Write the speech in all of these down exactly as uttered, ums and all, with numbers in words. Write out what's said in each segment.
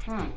Hmm.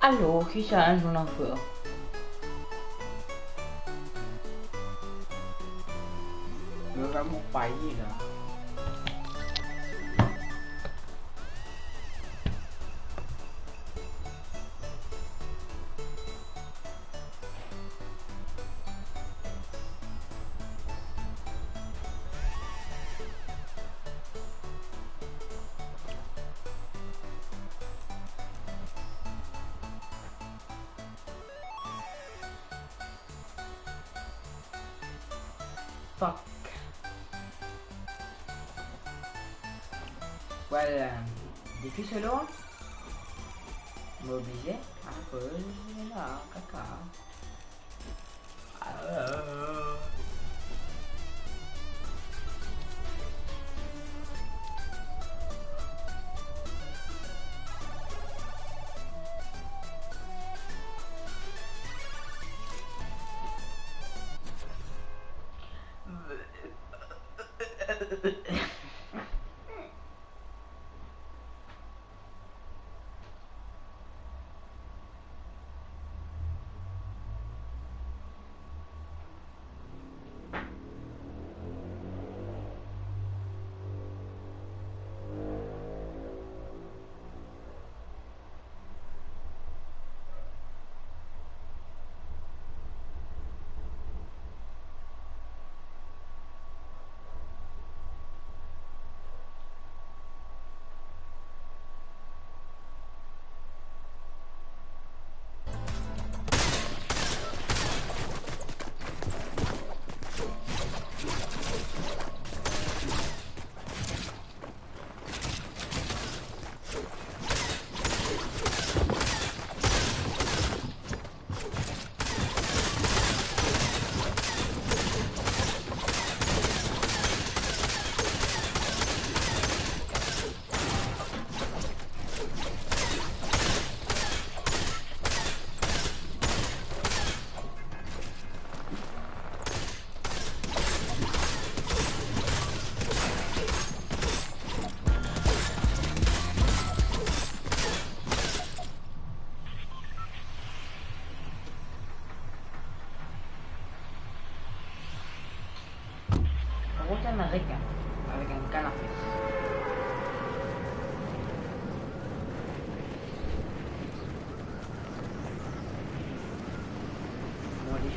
Alor, ki challenge nou ena fer? Mo ena mo paye la. Fuck. Well, euh, defi solo, mo oblize akoz la kaka.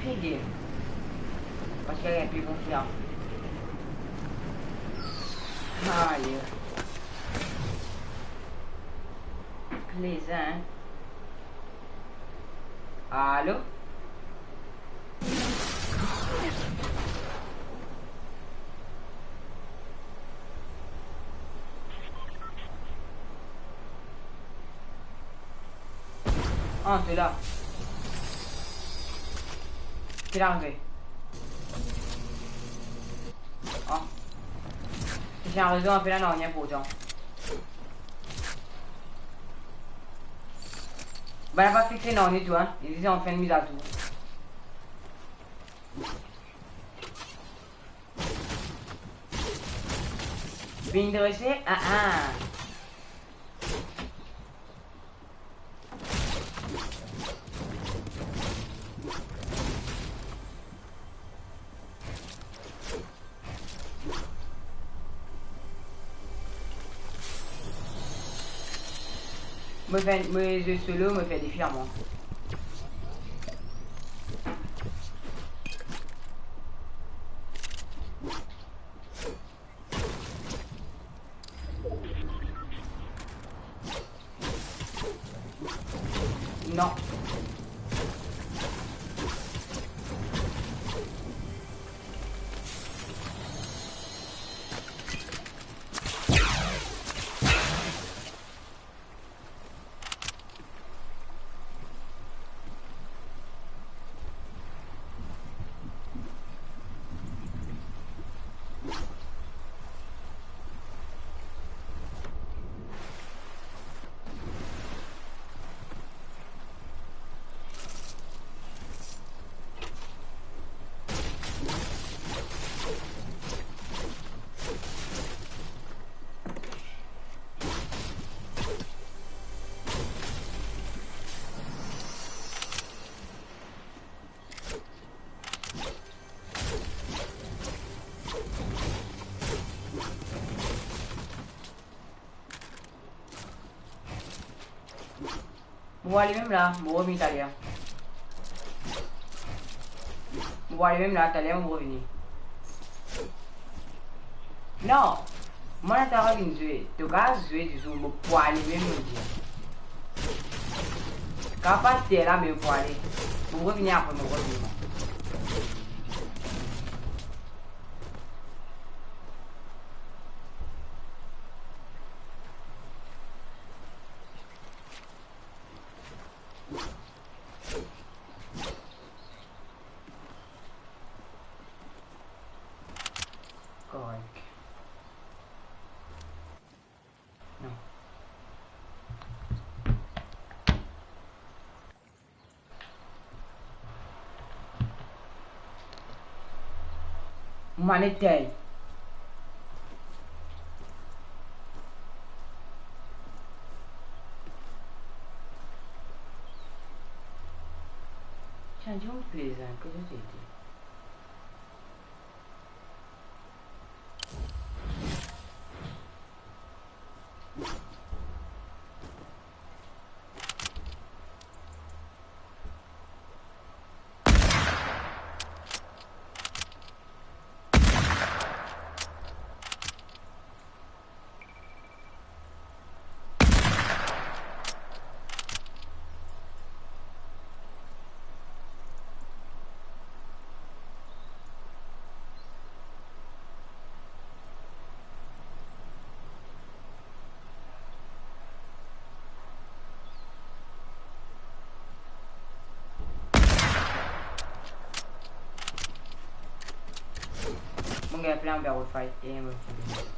Fidel. Parski li enn pe konfian. Aye. Plezan, hein? Alo? Ah, to la. Ki la arive? Ah. Si ti ena rezon, apel la nanye inportan. Bann la pa fixe nanye ditou, hein. Li dir anfin miz atour. Vinn drese, ah, ah. Mo fer, mo zwe solo, mo fer defi a mwa. Non. Mo ale mem la, mo revini taler. Mo ale mem la, taler mo revini. Non, mo ena travay vinn zwe. To kav zwe dizour, mo pou ale mem, mo dir. Kav pas ter la, me mo pou ale. Mo revini apre, mo revini. Korek. Non. Mo ale tey. Tiens, dis-moi, plaisant, que je t'ai dit. Mo gagn plin, mo pe refight e mo finn vinn.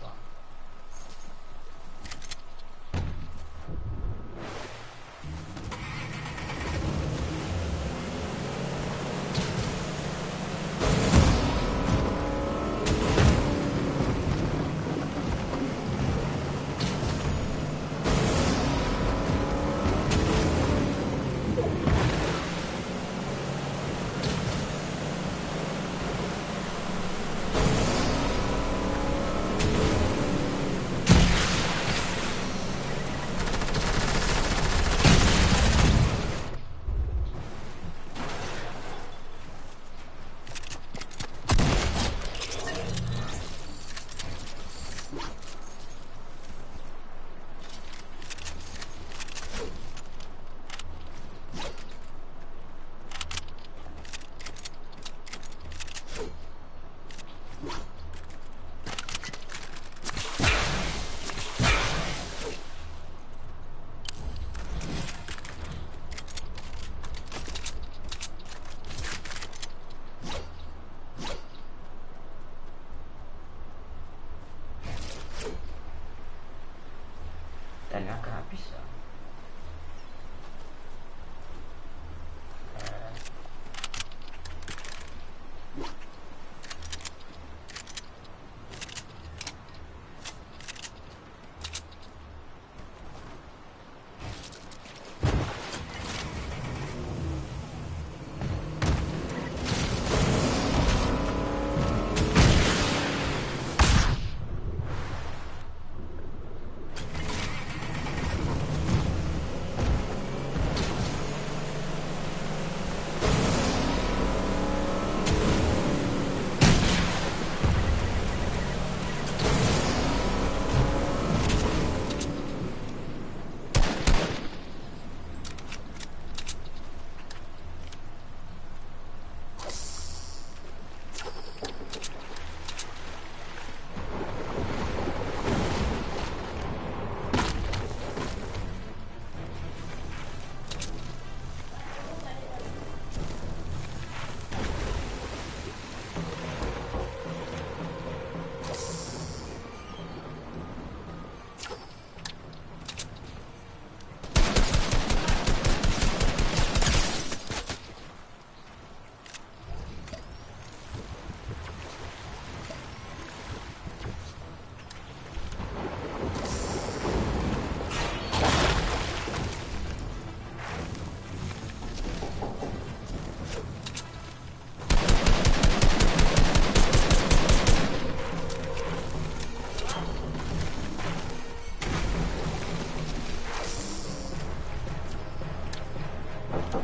Wi?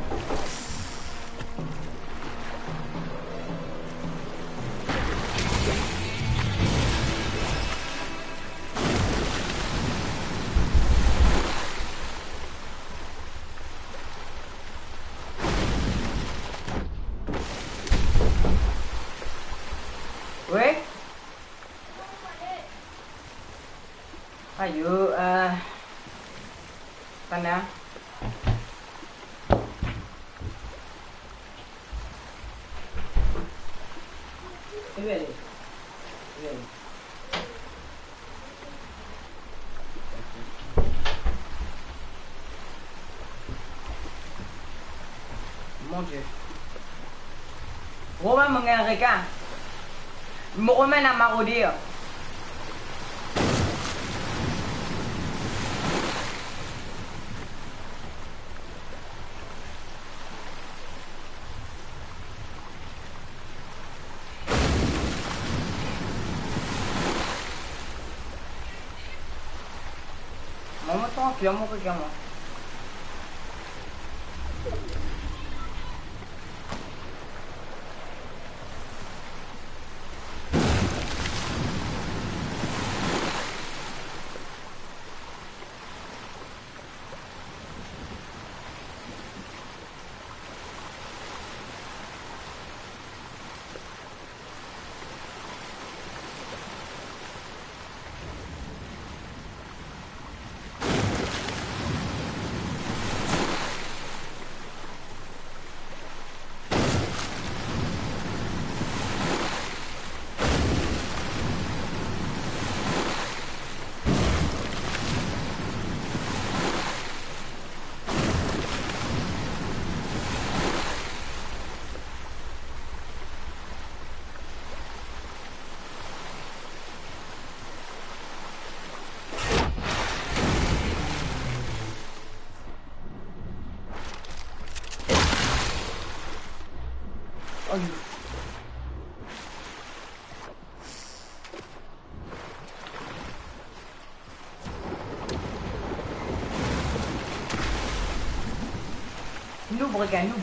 Ayo, eh, Pana. Wi, ale. Wi, ale. Mon Die. Roman, mo gagn rekin. Mo Roman, ena maroder. Mama, trankil, mo rekin, mwa. Noob, regarde, noob.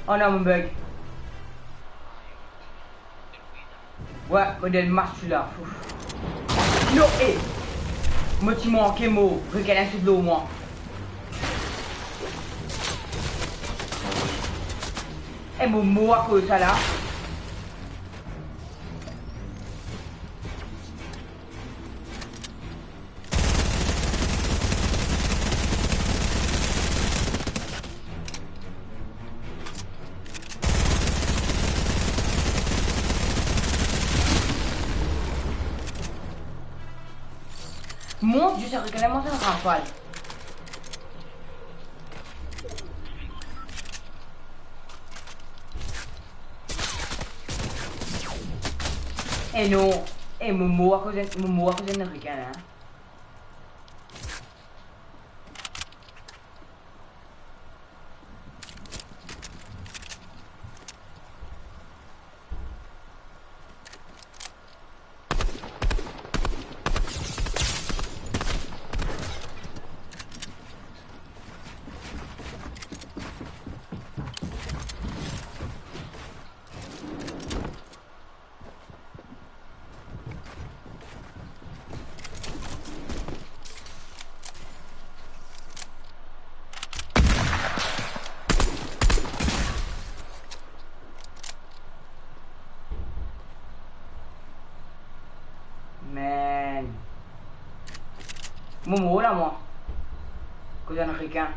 Oh non, mo bug. Wi, mo dan mas la. Ouf. Non, eh. Mo ti manke mor, rekin la sot lor mwa. Eh, mo mor akoz sa la. Mon Die, sa rekin la manz enn rafal. E non, e mo mor akoz enn, mo mor akoz enn rekin la. Man. Mo mor la, mwa. Koz enn rekin.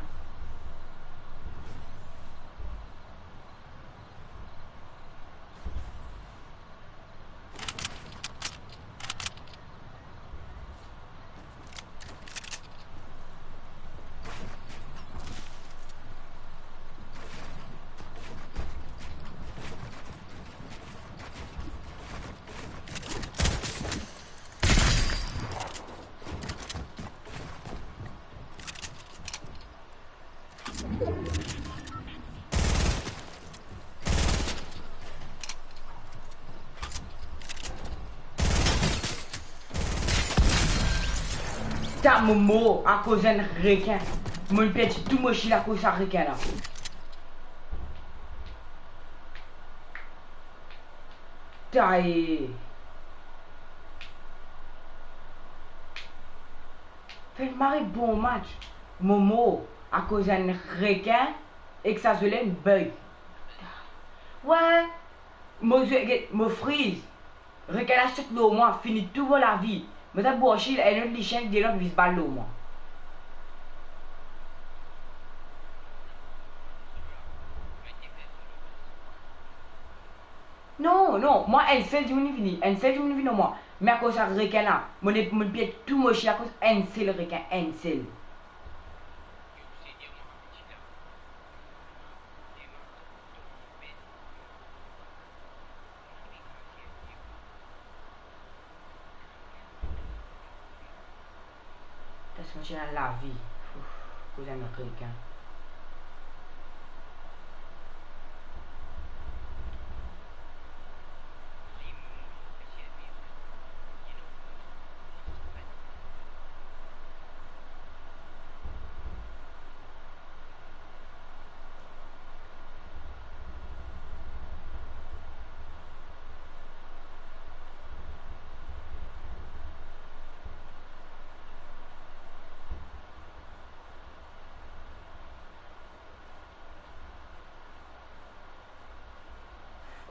Ta mo mor akoz enn rekin. Mo perdi tou mo shil akoz sa rekin la. Ta e. Fer mari bon match. Mo mor akoz enn rekin ek sa zole enn bug. Wey, mo zwe, mo friz. Rekin la sot lor mwa, fini tou mo lavi. Mo ta bwar shil, enn lot lisien, de lot vis bal lor mwa. Non, non, mwa enn sel dimoun vini, enn sel dimoun vini lor mwa. Me akoz sa rekin la, mo, mo perdi tou mo shil akoz enn sel rekin, enn sel. Tras mo ti ena lavi. Ouf, koz enn rekin.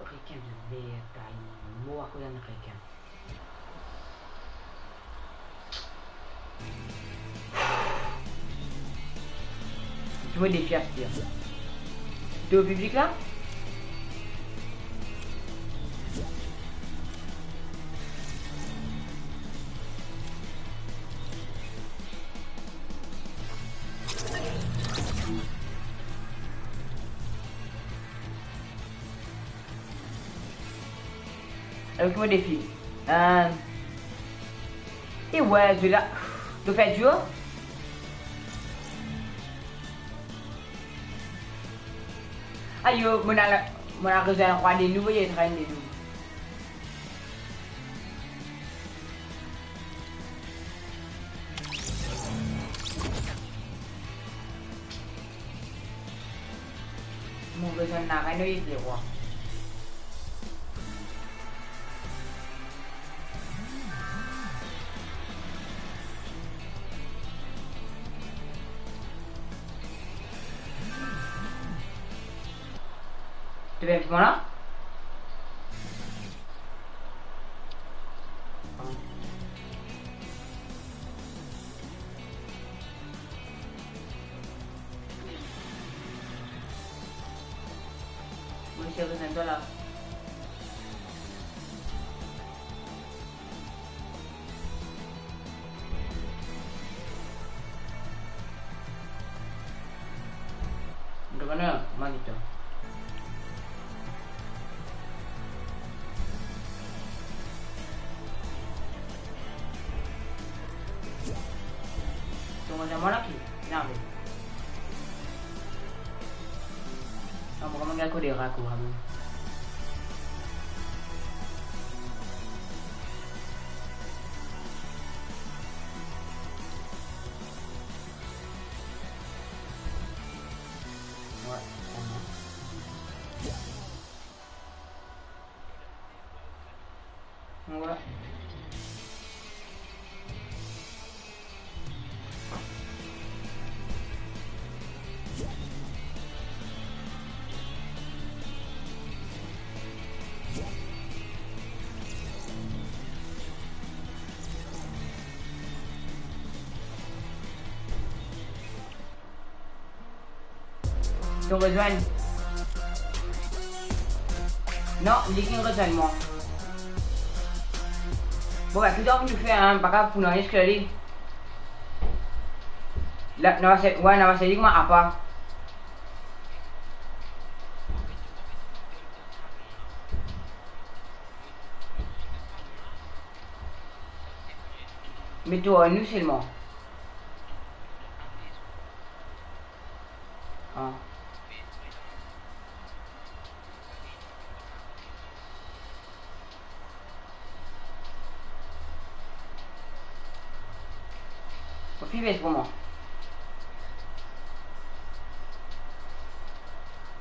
Rekin de mer, ta e, mor akoz enn rekin. Ki mo defi aster? To piblik la? Alor, ki mo defi? Euh, e wey, zwe la. To fer duo? Ayo, mo ena, mo ena rezwenn rwa de loup, e train de loup. Mo bezwinn larenn, oye, lerwa. To pe vinn mwa la? Mo ese rezwenn twa la. Mana, mana to? To manz mwa laki? Ena be. Ah, mo kouma gagn kode rakou, ami. Wi, kouma. Wi. To rezwenn? Non, li ki'nn rezwenn mwa. Bon, be, ki donk nou fer, en, pa kapav pou nanye, eski li la, nou va se, wi, nou va se li kouma apa. Me to, nou selman. Ah. Mo finn vey kouma.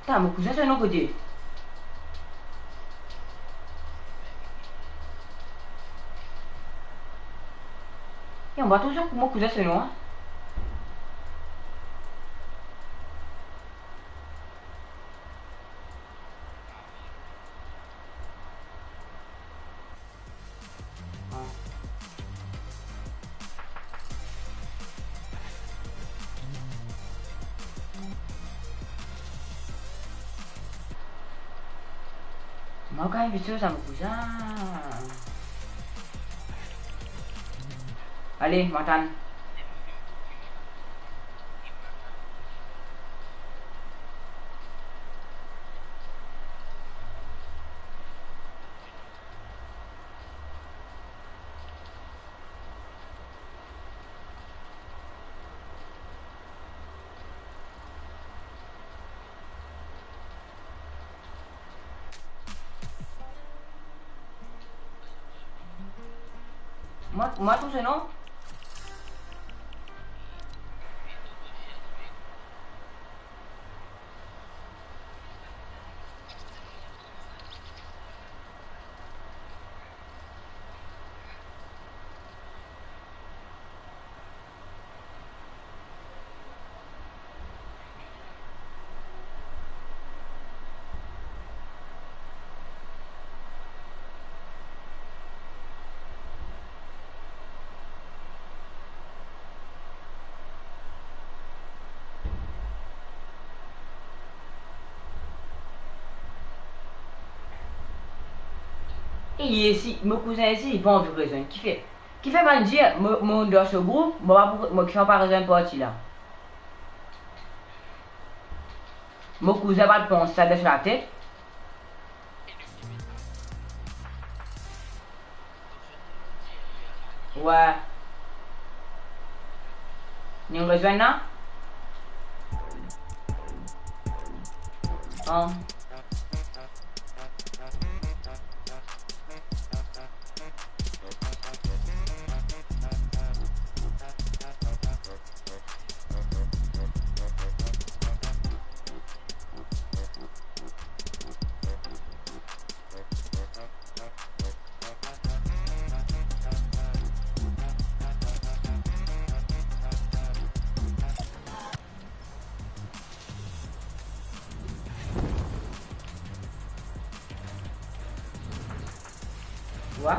Ta, mo kouzin so nom kote? Yo, mo pa trouv so, mo kouzin so nom, en. Mo kapav invit sa mo kouzin. Ale, mo atann. Mo, mo trouv so nom. E li isi, mo kouzin isi, li pa anvi rezwenn. Kifer? Kifer bann dir mo, mo dan so group, mo pa pou, mo kifer pa rezwenn parti la? Mo kouzin pa pans sa dan so latet. Wi. Nou rezwenn la? Bon. Wi.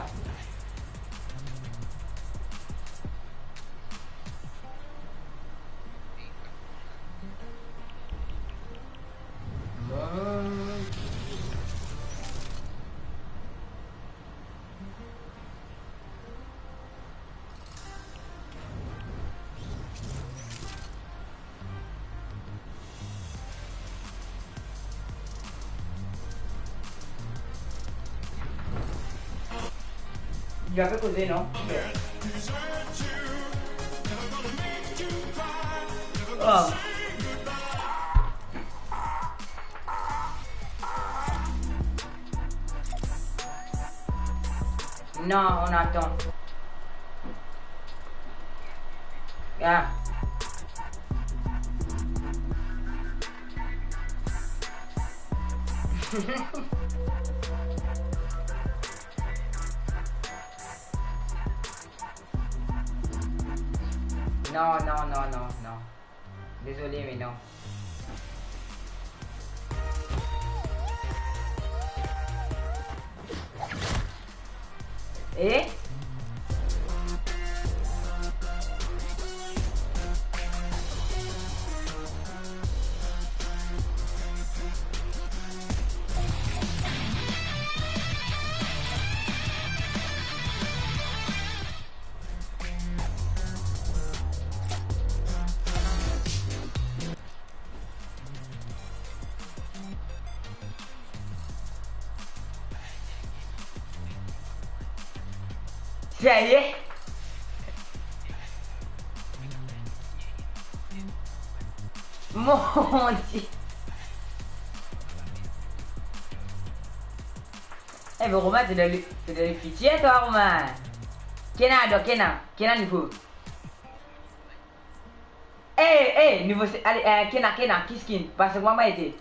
Li ape koze, non? Oh. Non, on attend. Ah. Non, non, non, non, non. Désolé, mais non. Eh? Sa y est. Mon Dieu. Eh, mais Romain, t'es dans le, t'es dans le futur, toi, Romain. Kena, donc, kena, kena nouvo. Eh, eh, nouvo, se-, ale, eh, kena, kena, ki skin? Pas mwa, mwa ete.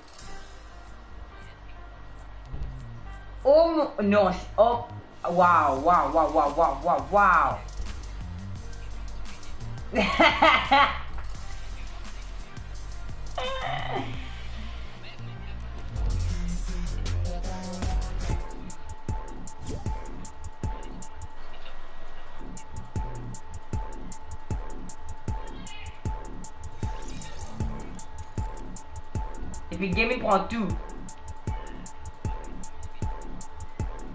Oh, mo-, non, si, oh, waw, waw, waw. Epi game, li pran tou.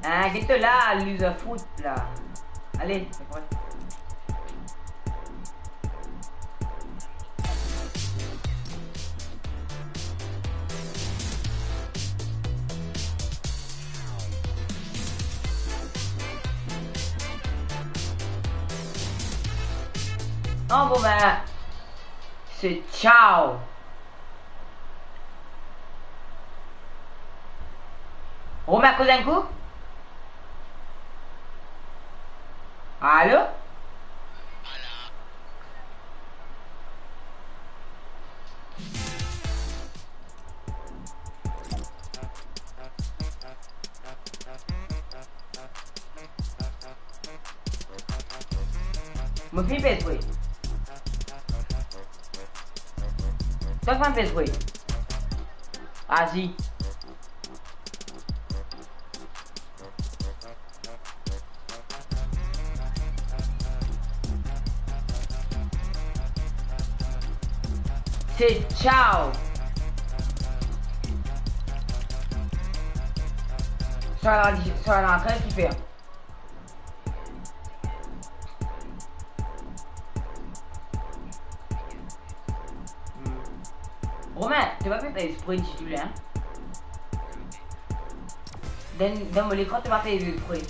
Ah, get to la, loser foot la. Ale, se bon. Non, bon, ben, c'est ciao. Romain, koz enn kou. Alo? Mo finn pez pre. Twa finn pez pre. Azi. Se ciao. Sa la, sa la, ki fer? Hmm. Romain, to pa fer exprès ditou la, hein? Dan, dan mo lekran, to pa fer exprès.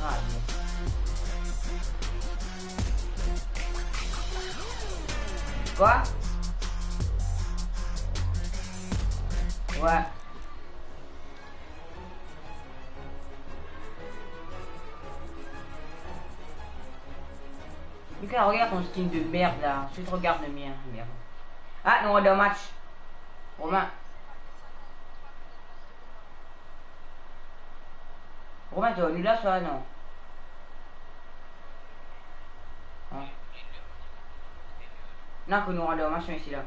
Ah, yes. Quoi? Ouais. Lucas, regarde ton skin de merde là. Ensuite, regarde le mien. Merde. Ah, nou rant dan match. Romain. Romain, to, nou la, swa non? Ah. Non, ke nou rant dan match, mesi la.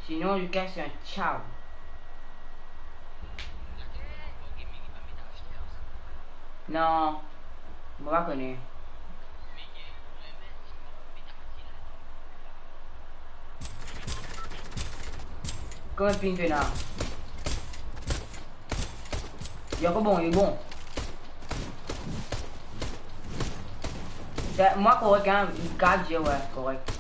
Sinon, Lucas, c'est un ciao. Non, mo pa kone. Kouma ping to ena? Li ankor bon, li bon. Sa, mwa korek, hein, kat, je, ouais, korek.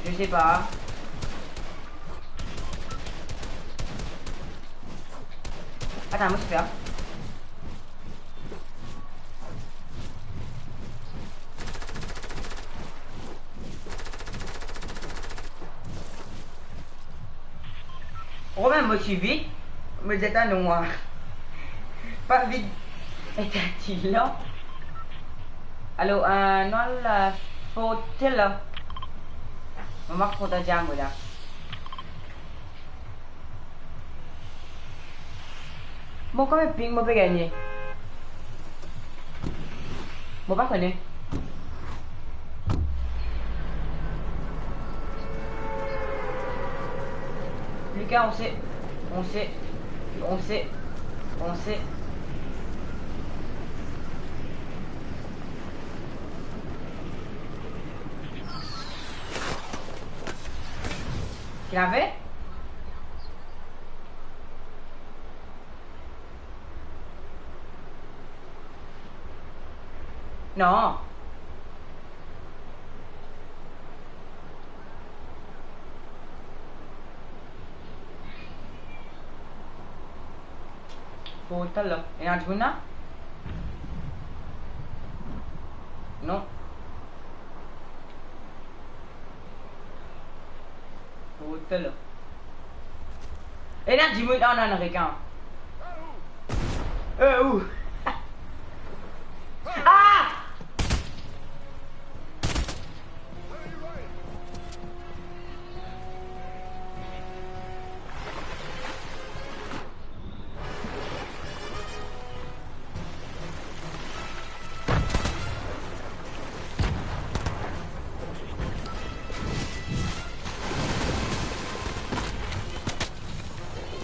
Je sais pas. Attends, moi je fais. Romain, mo ti vit, mo dir twa non, pa vit, eta ti lon. Alor, euh, nou al, euh, Fortella. Mo mank kontan dir mo la. Mo kone ping, mo pe gagne. Mo pa kone. Lucas, on sait, on sait, on sait, on sait. Ki lavé? Non. Pou talè. Ena dimoun la? Non. Pou talè. Ena dimoun, oh non, non, rekin. Eh, ou? Ah!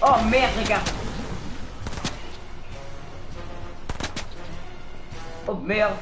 Oh merde, les gars. Oh merde.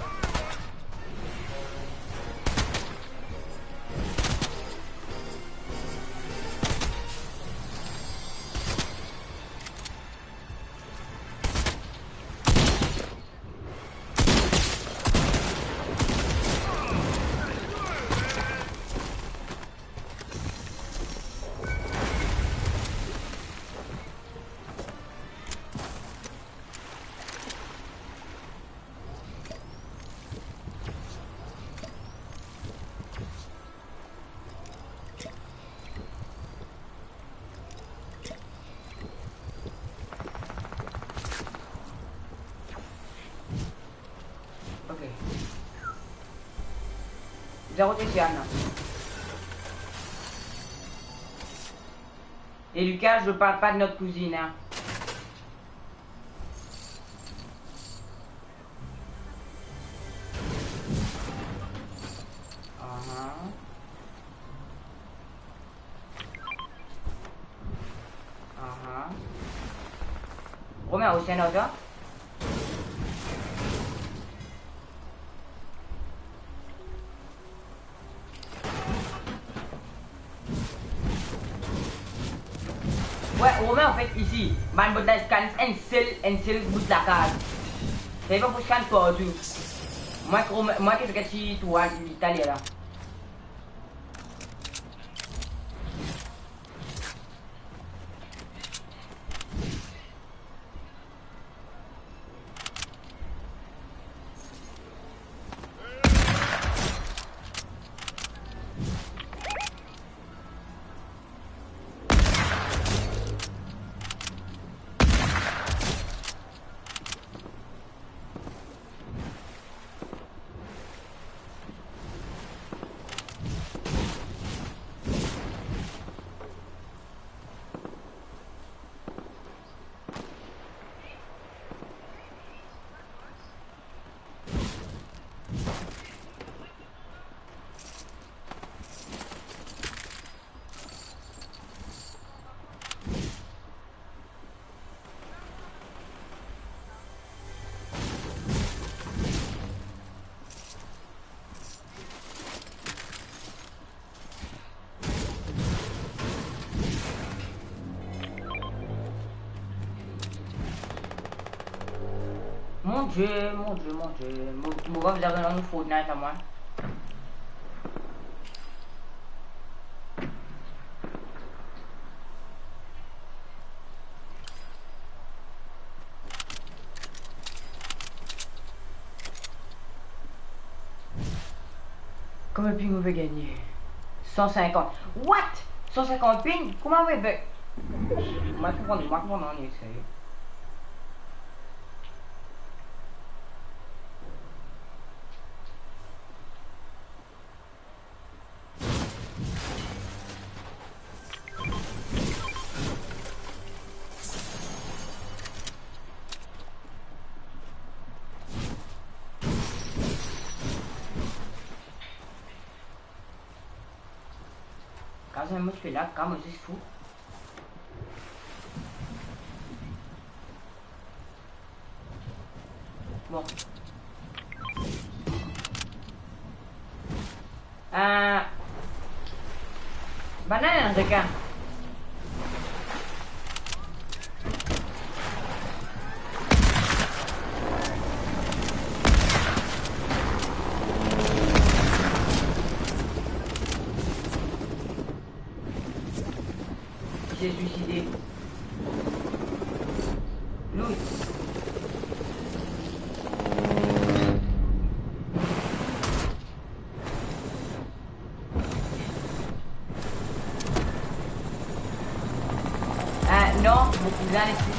Ok. Zero te sian la. Et Lucas, je parle pas de notre cousine, hein. Aha. Aha. Romain, osi ena oto? Wi, Romain, anfet, isi, bann bot la scan enn sel, enn sel bout lakaz. Sa pa pou scan partou. Mwa, Romain, mwa ki fer ti tour, li, taler la. Mon Dieu, mon Dieu, mon Dieu. Mo, mo pa bizin rant dan Fortnite la, mwa. Konbien ping ou pe gagne? San sinkant. What? San sinkant ping? Kouma ou pe be-, mo pa konpran, mo pa konpran nanye, serye. Kan zame mo ti pe lag, kan mo zis fou. Bon. Ah, bann la ena rekin. Li ti suiside. Loot. Ah, non, mo kouzin li ti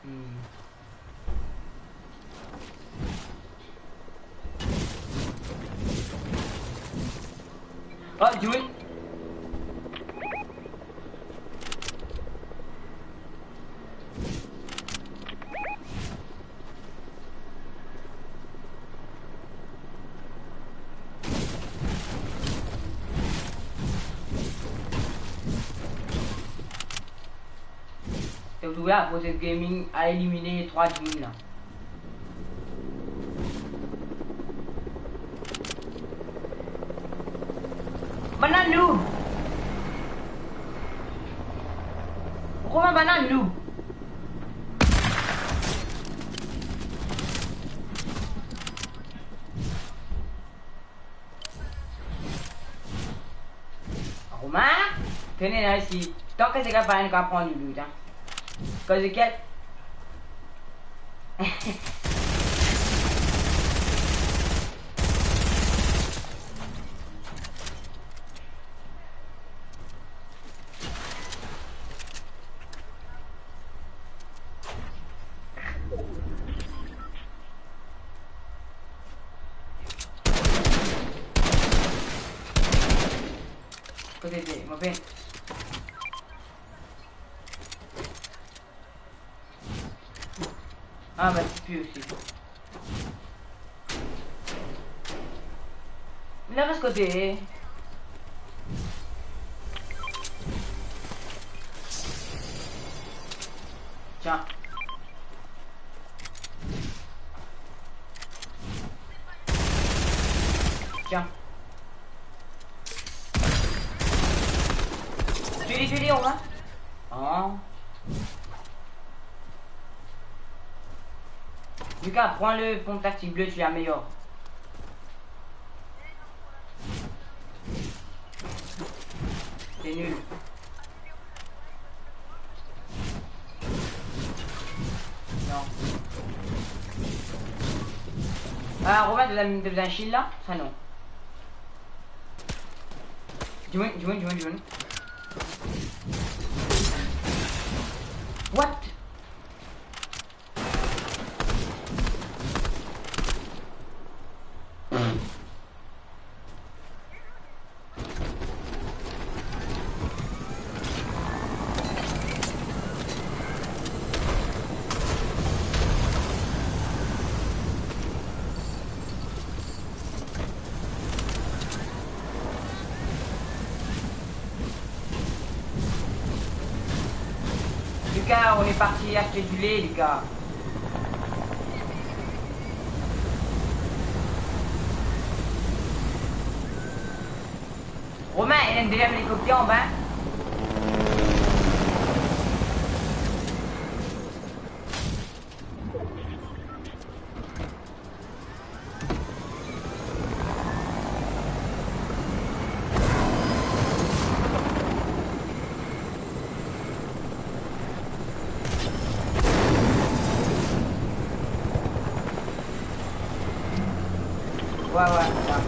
Hmm. Oh, Jimmy. Ou trouve, Apotheosis Gaming al elimine trwa dimoun la. Bann la noob! Kouma bann la noob? Romain, tenez là ici. Tant que c'est capable, on va prendre du loot, hein. Cause de quel? Kote de, mo pe. Ah, bah, c'est plus aussi. Là, de ce côté. Tiens. Tiens. Tu dis, tu dis, on va. Ah. Lucas, prends le pompe tactique bleu, tu es la meilleure. C'est nul. Non. Ah, Romain, t'as, t'as un shield là ? Ça, non. Dis-moi, dis-moi, dis-moi, dis-moi. What ? Lucas, on est parti acheter du lait, Lucas. Romain, il y a une deuxième hélicoptère en bas. Ouais, ouais, c'est ça.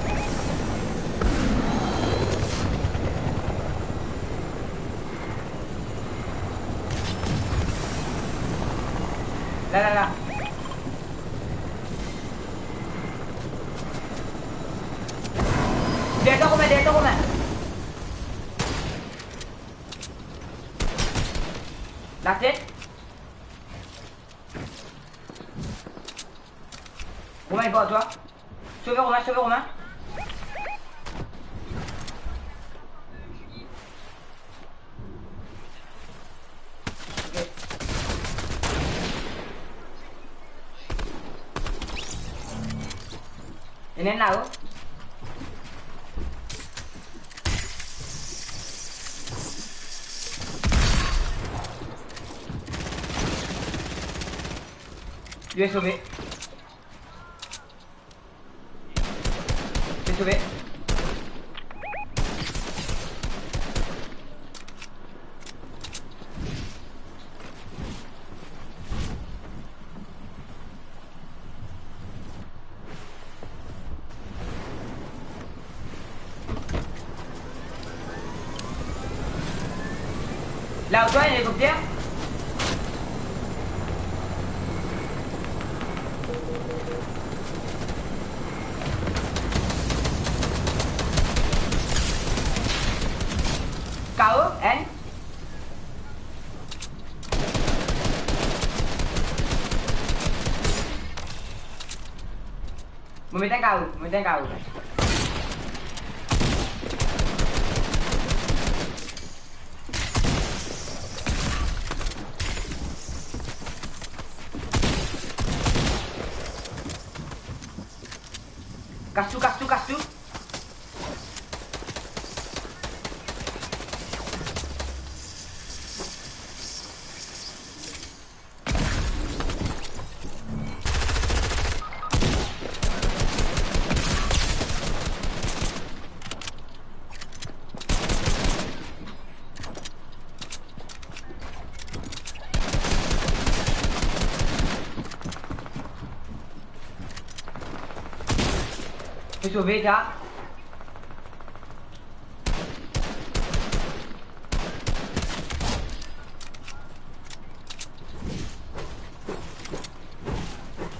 Là, là, là. Derrière toi, Romain, derrière toi, Romain. La tête. Romain, il est pas à toi. Sauve Romain, sauve Romain. Ok. Il y en a un là-haut. Li sove. Li sove. La ou twa, ena elikopter? K O, enn. Mo met enn K O, mo met enn K O. Kas tou, kas tou, kas tou. Pe sove sa.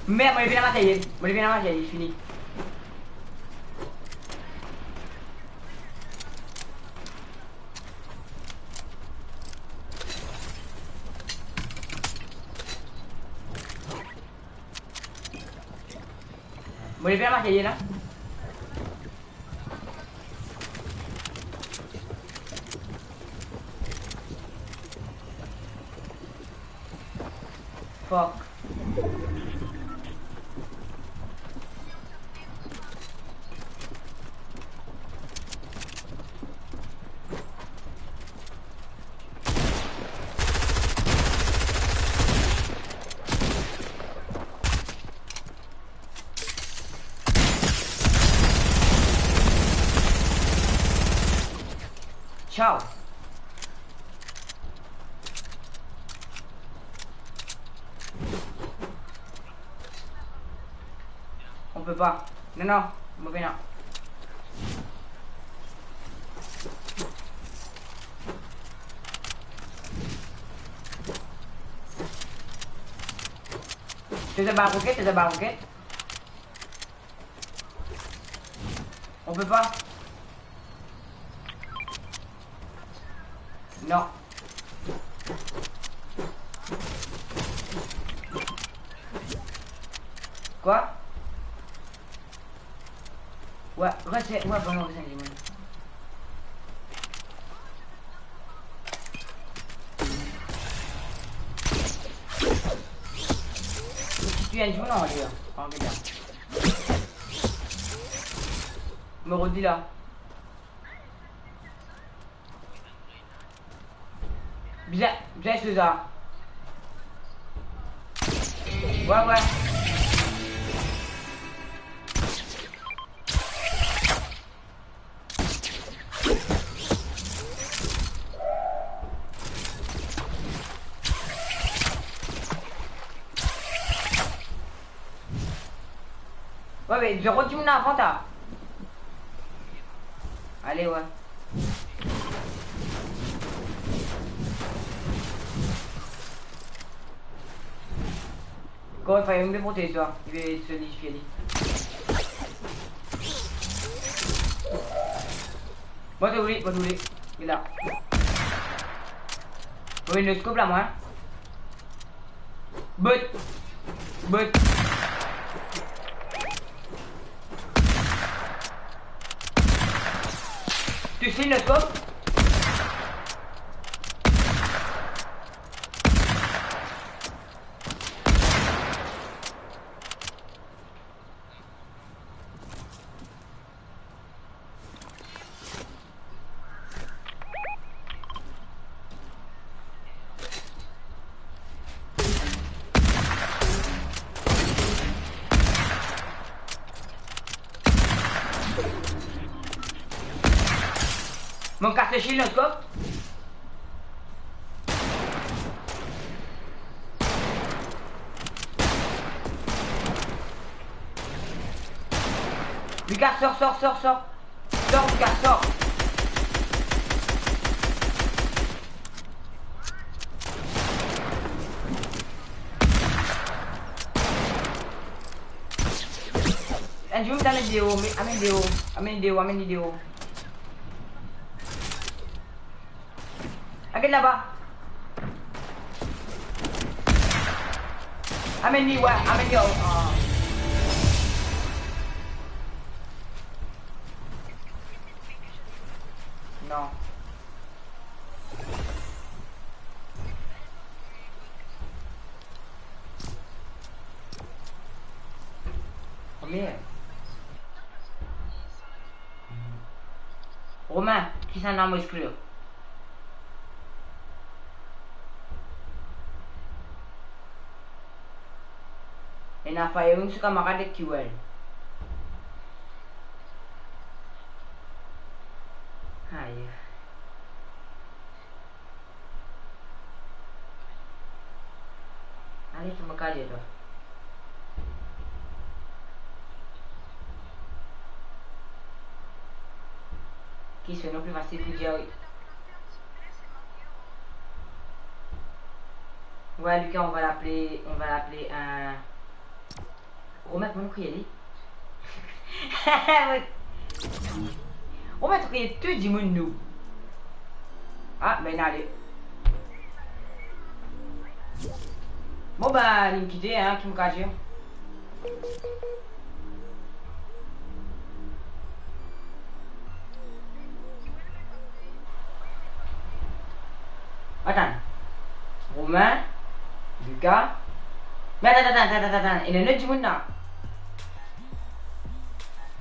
Merd, mo revinn a materyel. Mo revinn a materyel, fini. Mo revinn a materyel la. Fuck. Ciao. On peut pas. Non, non, on peut pas, non. T'es un baroquet, t'es un baroquet. On peut pas. Non. Quoi? Ouais, reste, ouais, vraiment, reste, dis-moi. Ou ti tue enn zour, non, li, an regardan. Mo rod li la. Bien, bien, César. Ouais, ouais. Ouais, mais zot ti moun avan ta. Allez, ouais. Koman finn pe protez twa? Li pe solidifiye li. Mo trouv li, mo trouv li. Li la. Mo vinn noskop la, mwa. But. But. Tous li, noskop. Mo kas le shield, noskop. Lucas, sort, sort, sort, sort. Sort, Lucas, sort. Enn zour, amenn li deor, amenn li deor, amenn li deor, amenn li deor. Aget laba. Amenn li, wi, amenn li, oh. Non. Konbien? Romain, kisannla mo eskrir? Ena firing so kamarad ek Q L. Aye. Ale, ki mo kaze twa. Ki so non pli fasil pou dir, wi. Ouais, Lucas, on va l'appeler, on va l'appeler un Romain, kouma nou kriye li? Romain, to kriye tou dimoun nou. Ah, ben, ale. Bon, ben, linn kite, hein, ki mo kaze. Atann. Romain, Lucas. Me atann, atann, atann, atann, atann. Ena enn lot dimoun la.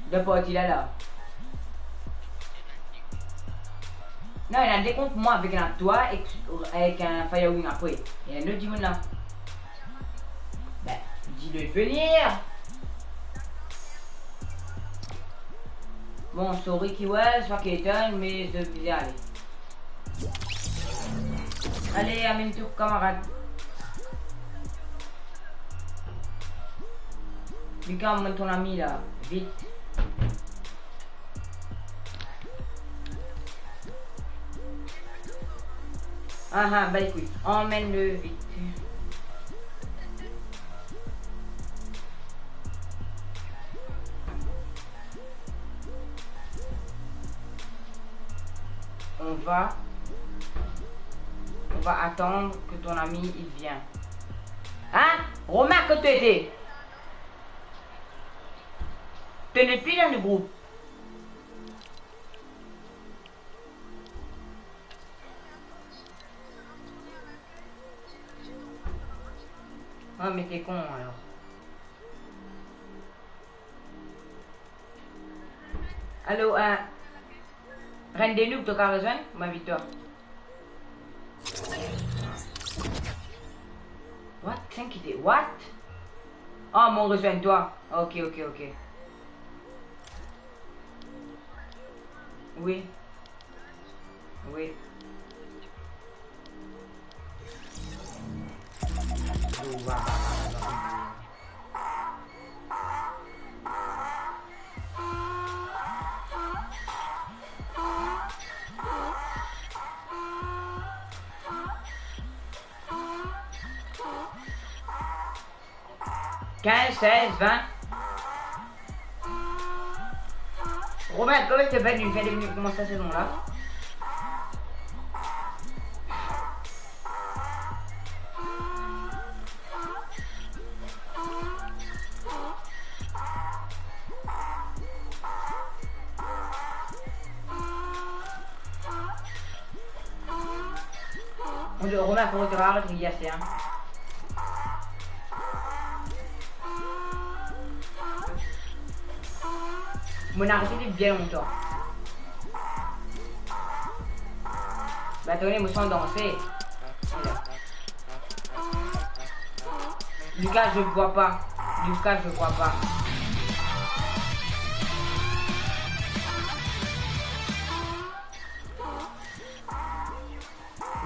Dan parti la, la. Non, ena de kont mwa avek ena twa ek, ek enn firing apre. Ena enn lot dimoun la. Ben, dis-le venir. Bon, sorry, Kiwel, swa Keton, me zot bizin ale. Ale, amenn to kamarad. Lucas, amenn ton ami la, vit. Ah, ah, ba écoute, emmène-le vite. On va, on va attendre que ton ami, il vient. Hein? Romain, kot to ete? To nepli dan le group. Ah, me to kon alor. Alo, eh, Reine des Loups, to kav rezwenn mwa, Victor? What? Kisann ki te, what? Ah, mo rezwenn twa. Ok, ok, ok. Wi. Wi. Kinz, sez, vin. Romain, kouma to fer, fer devni kouma sa sezon la? Romain, fode to aret riye ase, hein. Mo'nn aret li bien lontan. Ba, atann, mo san danse. Lucas, je vois pas. Lucas, je vois pas.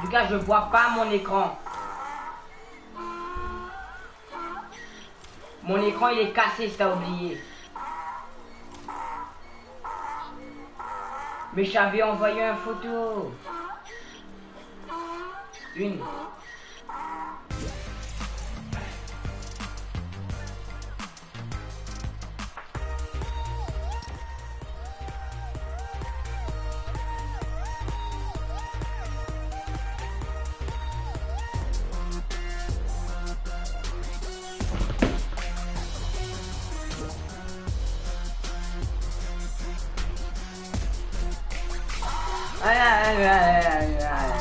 Lucas, je vois pas mon écran. Mon écran, il est cassé, si t'as oublié. Mais j'avais envoyé une photo. Une. Aïe, aïe, aïe, aïe, aïe, aïe.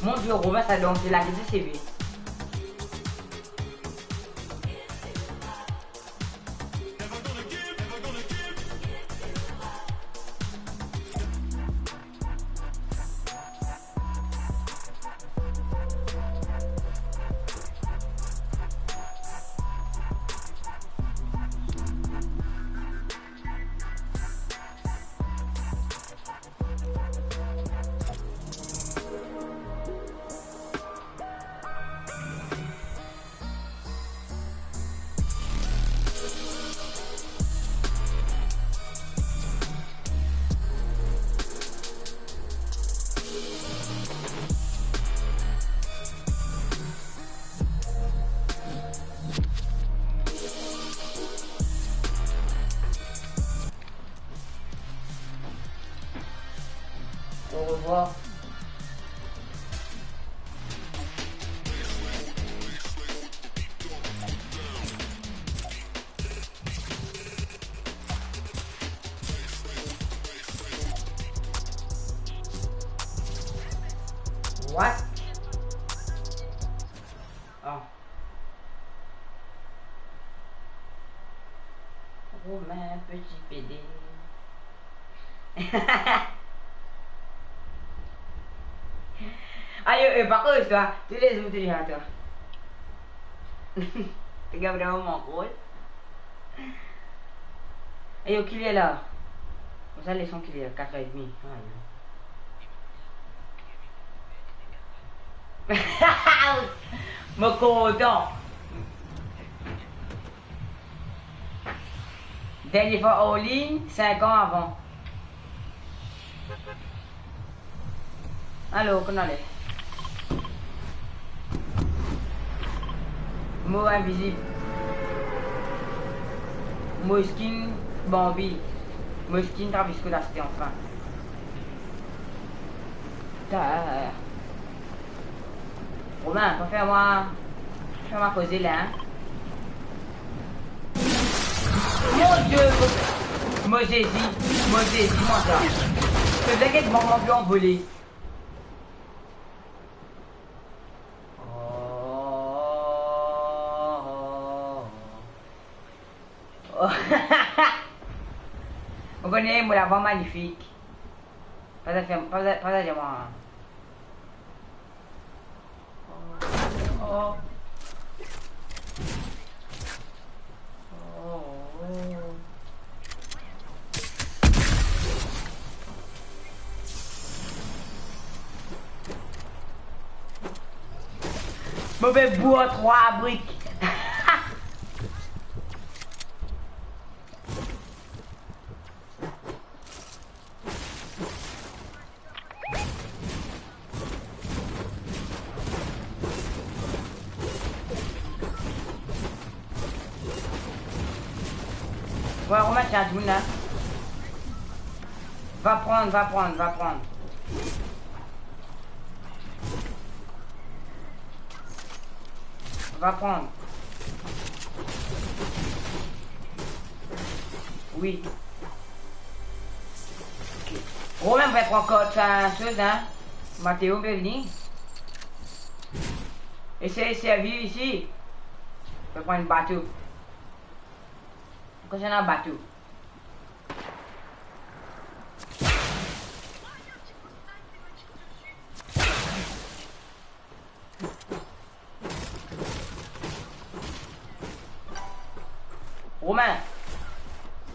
Mon Dieu, Romain, sa dans la tête, c'est lui. Au revoir. What? Oh. Romain, petit pédé. Ayo, eh, pa koz twa. Tou le zour, tou le zour, twa. Tou gagn vreman mon rol. Ayo, ki ler la? Mo sa leson ki ler, kat er edmi. Ayo. Mo kontan. Dernie fwa anlign, sink an avan. Alor, kouma ale? Mo invizib. Mo skin Bambi. Mo skin Travis Scott aste anfin. Ta. Romain, pa fer mwa, fer mwa koze la, hein? Mon Die, mo, mo Zezi, mo Zezi, mwa sa. Se vre ki mwa, mwa, mwa vole. Oh, oh, oh. Mo kone mo lavwa magnifik. Pa zafer, pa za-, pa zafer mwa. Oh. Oh. Mo pe bour trwa brik. Bon, remet sa dimoun la. Va pran, va pran, va pran. Va pran. Wi. Ok. Romain, va pran kot sa soz, hein. Mateo pe vini. Esey servi isi. Va pran enn bato. Kouma ena bato? Romain,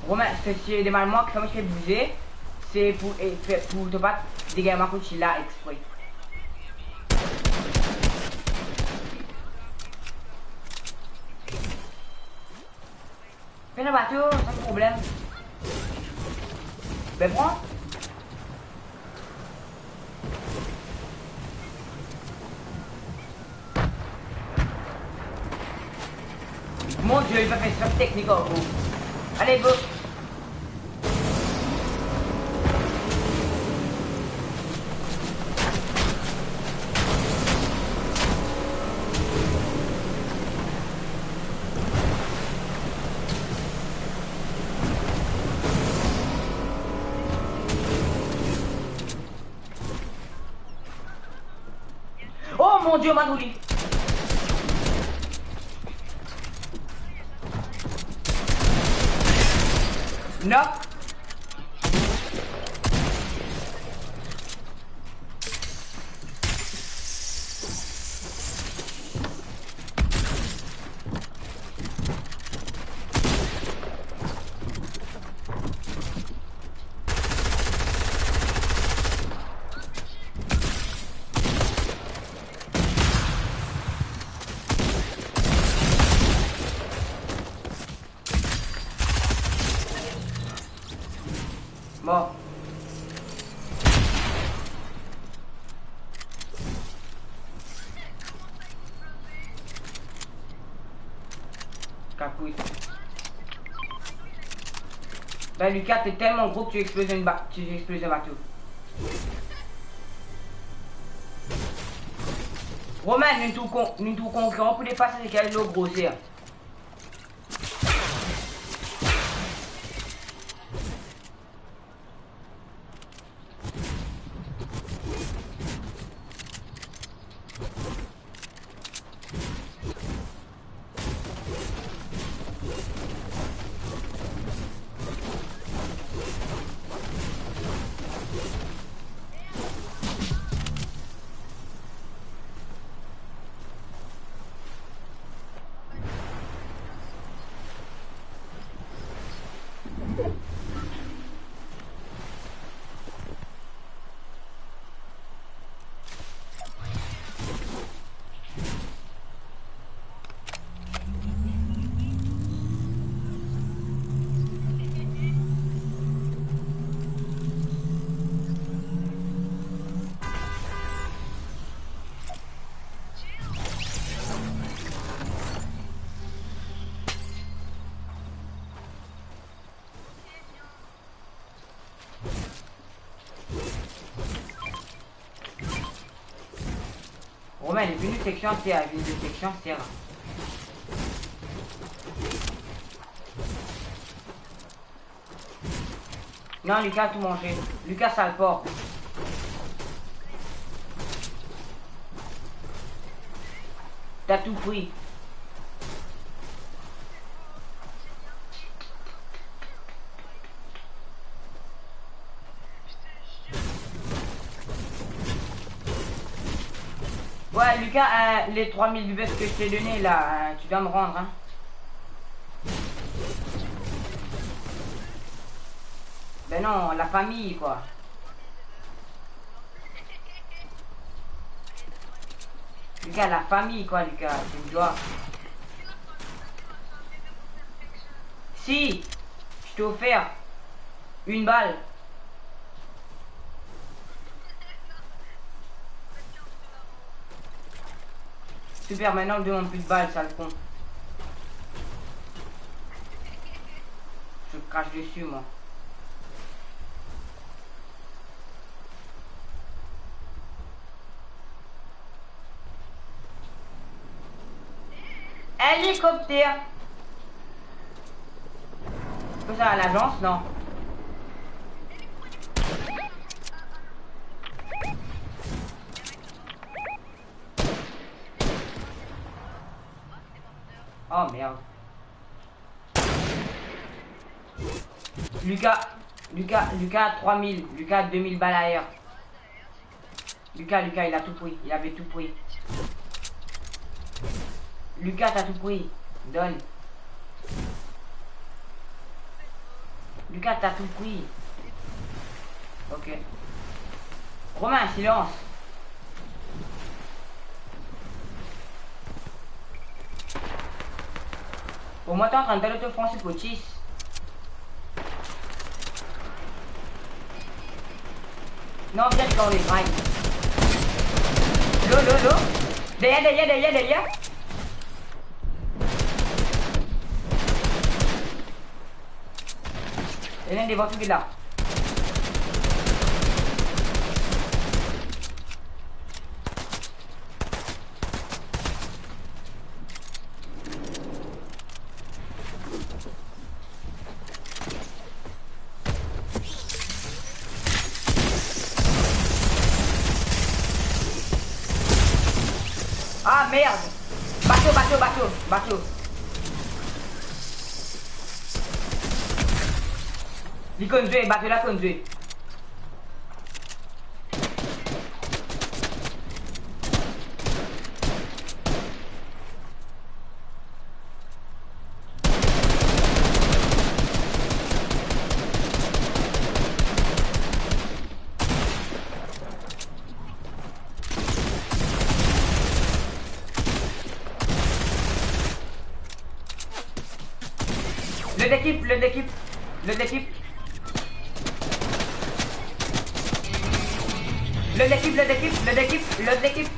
Romain, se, se demann mwa ki fer mo ti pe bouze, se pou, e, fer, pou to pa degagn mwa kot sila expre. Pena bato, sa problem. Be pran. Mon Die, li pa fer sa teknik ankor. Ale, go. Oh mon Die, mo trouv li. Knock. Mor. Kapot. Ben, Lucas, t'es tellement gros que tu exploses une ba-, tu exploses un bateau. Romain, nou trouv kon-, nou trouv konkiran pou depas avek li lor groser. Romain, li vini seksion aster, li vini de seksion aster. Non, Lucas tou manze. Lucas, sal pork. T'as tout pris. Ouais, Lucas, euh, les trois mille V-Bucks que je t'ai donné là, euh, tu dois me rendre, hein. Ben non, la famille, quoi. Lucas, la famille, quoi, Lucas, tu me dois. Si, je t'ai offert une balle. Super, maintenant, demande plus de balles, sale con. Je crache dessus, moi. Elikopter. Kosa, lazans, non? Oh, merde. Lucas, Lucas, Lucas, trois mille, Lucas, deux mille balles ailleurs. Lucas, Lucas, il a tout pris, il avait tout pris. Lucas, t'as tout pris, donne. Lucas, t'as tout pris. Ok. Romain, silans. Pour moi, t'es en train de faire l'autofensive au cheese. Non, viens quand on est grind. Lo, lo, lo. Derrière, derrière, derrière, derrière. Ena devan tou, la. Ah, merde! Bato, bato, bato, bato. Li konn zwe, bato la konn zwe. Lot lekip, lot lekip, lot lekip. Lot lekip, lot lekip, lot lekip, lot lekip.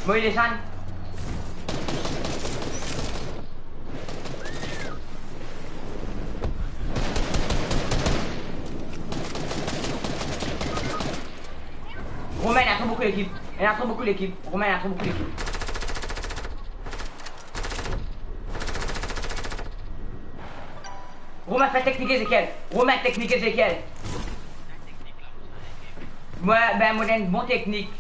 Bon, li desann. Romain, ena tro boukou lekip. Ena tro boukou lekip. Romain, ena tro boukou lekip. Romain, fer teknik Ezekiel. Romain, teknik Ezekiel. Mwa, ben, mo ena enn bon teknik.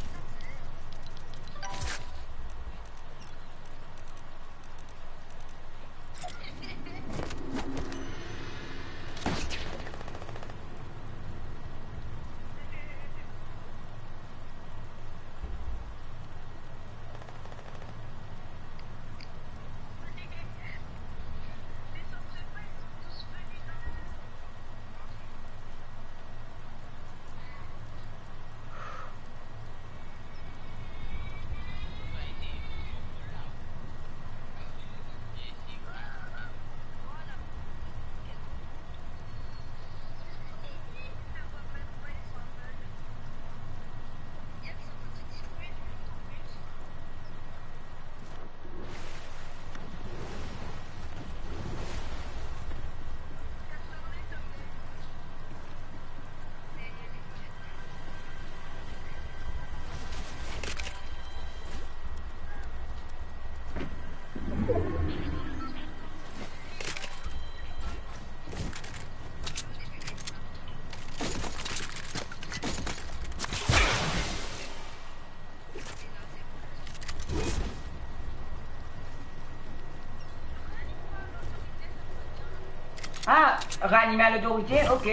Ah, ranimer lotorite, ok.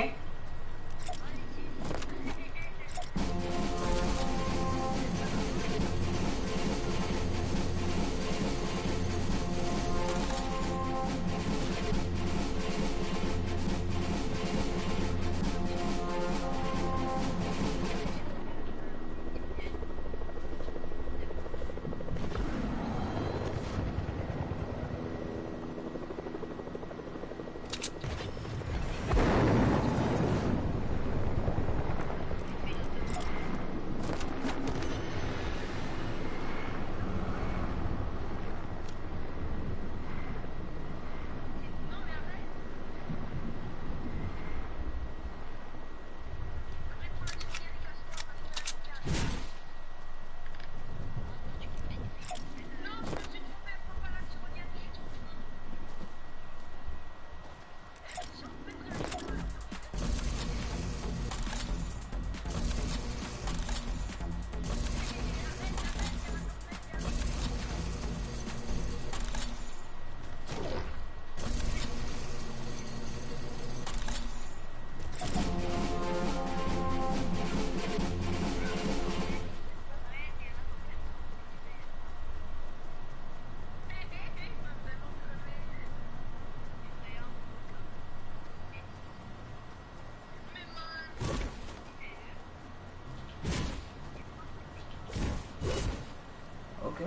Ok.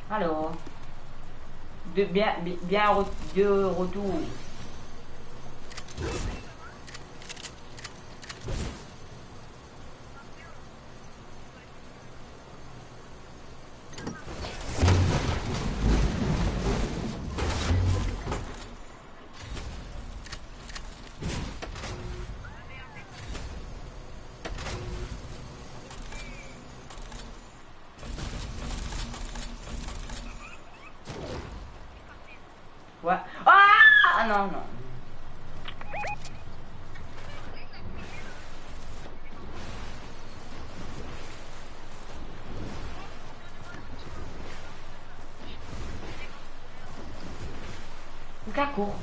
Alors, de bien, bi-, bien re-, de retour. Ouais. Ah! Ah non, non. Li kapout.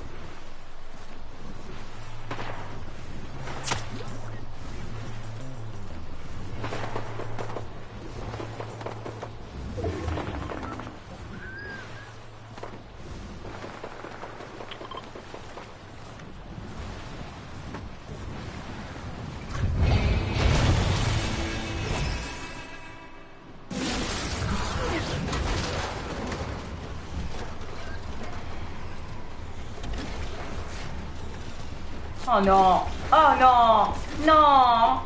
Oh non! Oh non! Non!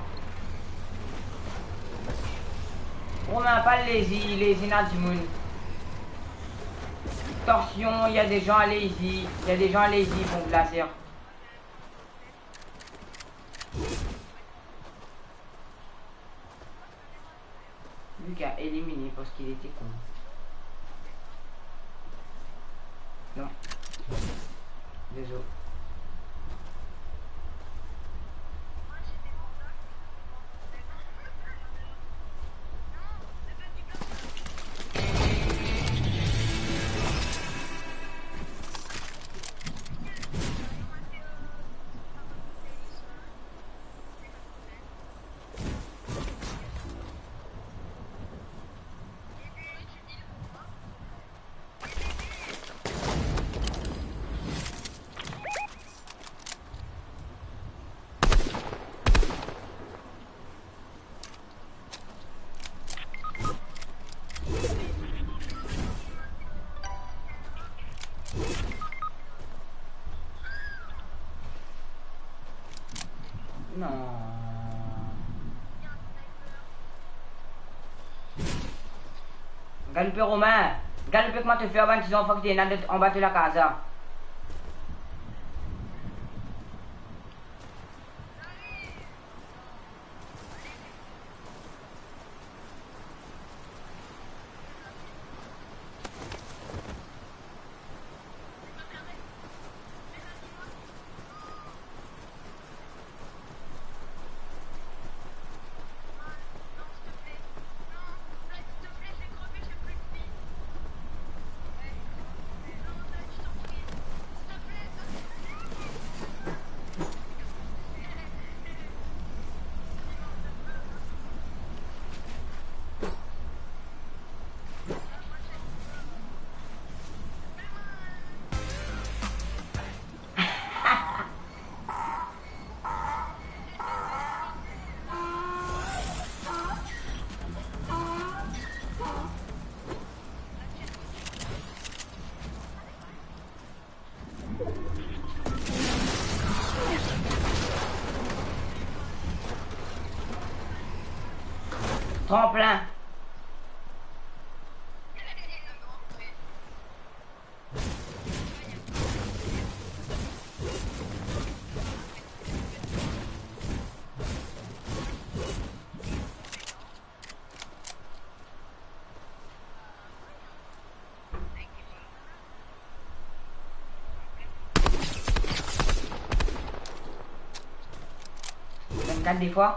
Romain, pa lazy, lazy ena dimoun. Attention, il y a des gens à lazy, il y a des gens à lazy, bon, lazer. Lucas éliminé parce qu'il était con. Non. Désolé. Non. Gagn pe Romain. Galope kouma to fer bann ti zanfan ki ti ena anba to lakaz la. Tranplin. Vennkat defwa.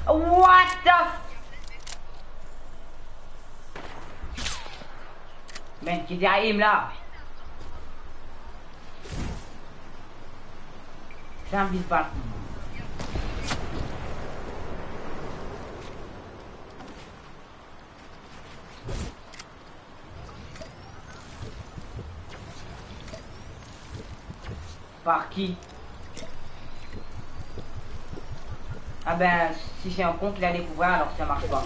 What the f-, man, ki ti aim la? Sa vis bal. Par ki? Ah ben, si se enn kont ki la dekouvrir, alor sa mars pa.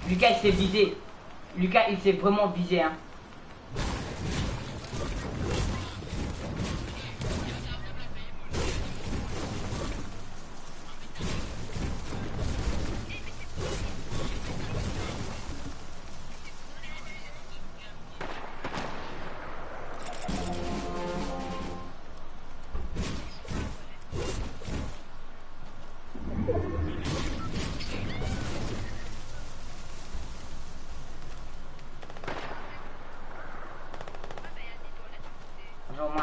Lucas, il s'est visé. Lucas, il s'est vraiment visé, hein. Roman.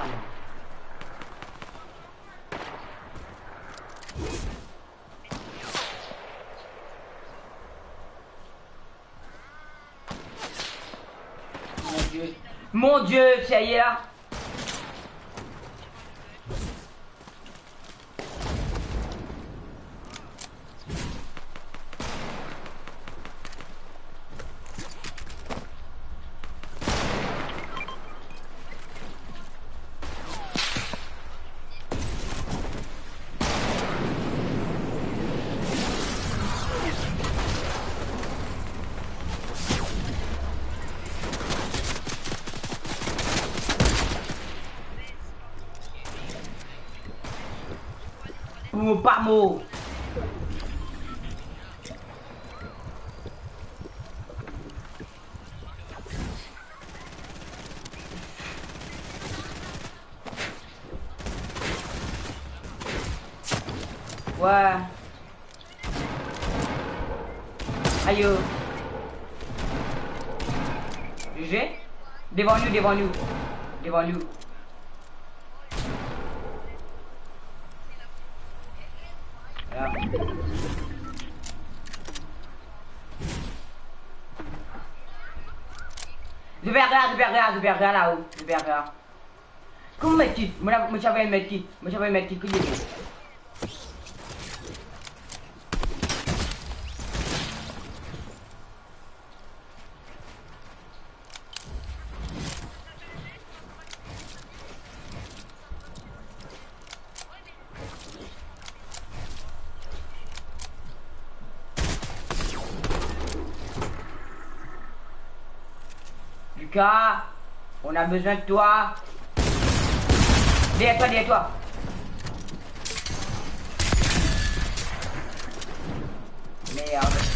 Mon Dieu. Mon Dieu, serye la. Pou pa mor. Ouais. Ayo. G G. Devan nou, devan nou. Devan nou. Ya. Zot pe arer, zot pe arer, zot pe arer la-o. Zot pe arer. Kouma medkit? Mo la, mo ti avoy medkit. Mo ti avoy medkit, kot li ete? Lucas, on a besoin de toi. Derrière toi, derrière toi. Merde.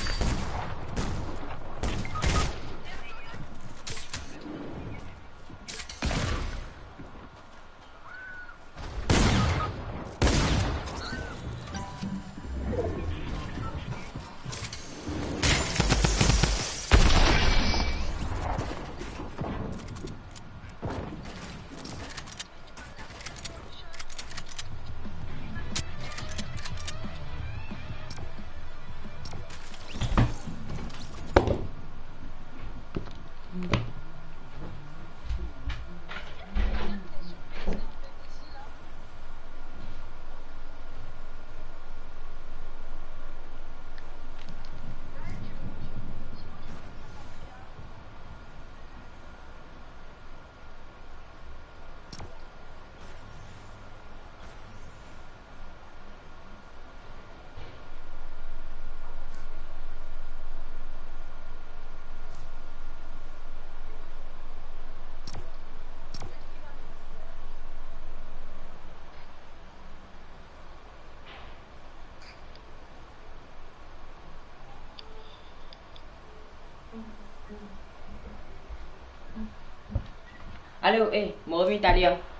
Alo, eh, mo revinn taler.